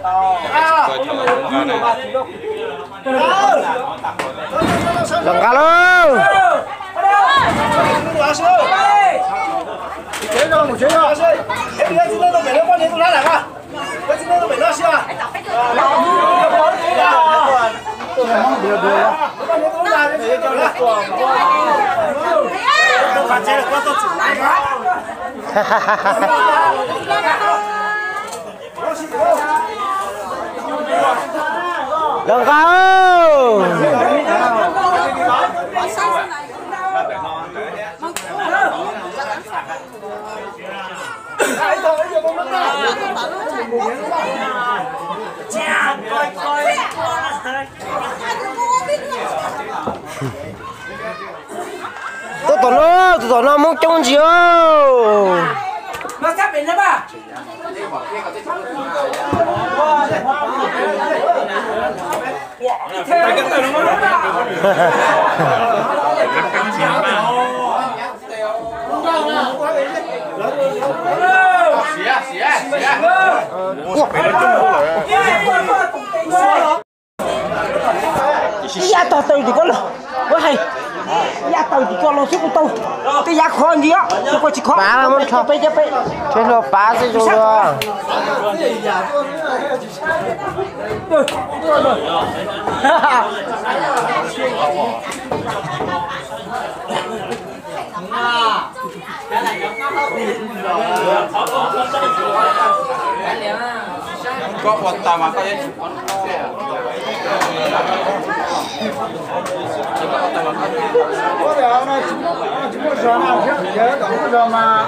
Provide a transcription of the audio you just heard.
Los nqa lauj. Los nqa. Tus tom no, tus tom no Hmoob coob ntsis os. Ib yam tau taw tim koj los, ua hais, ib yam tau tim koj los xwb kuj tau. Tej yam khov ntsis os, tus koj tsis khov. Pab, peb cov peb. Thiab hluas pab xwb zoo dua. Koj ua tau mas koj yeej tsis ua no. Tsis muaj zog na, yog kom muaj zog mas.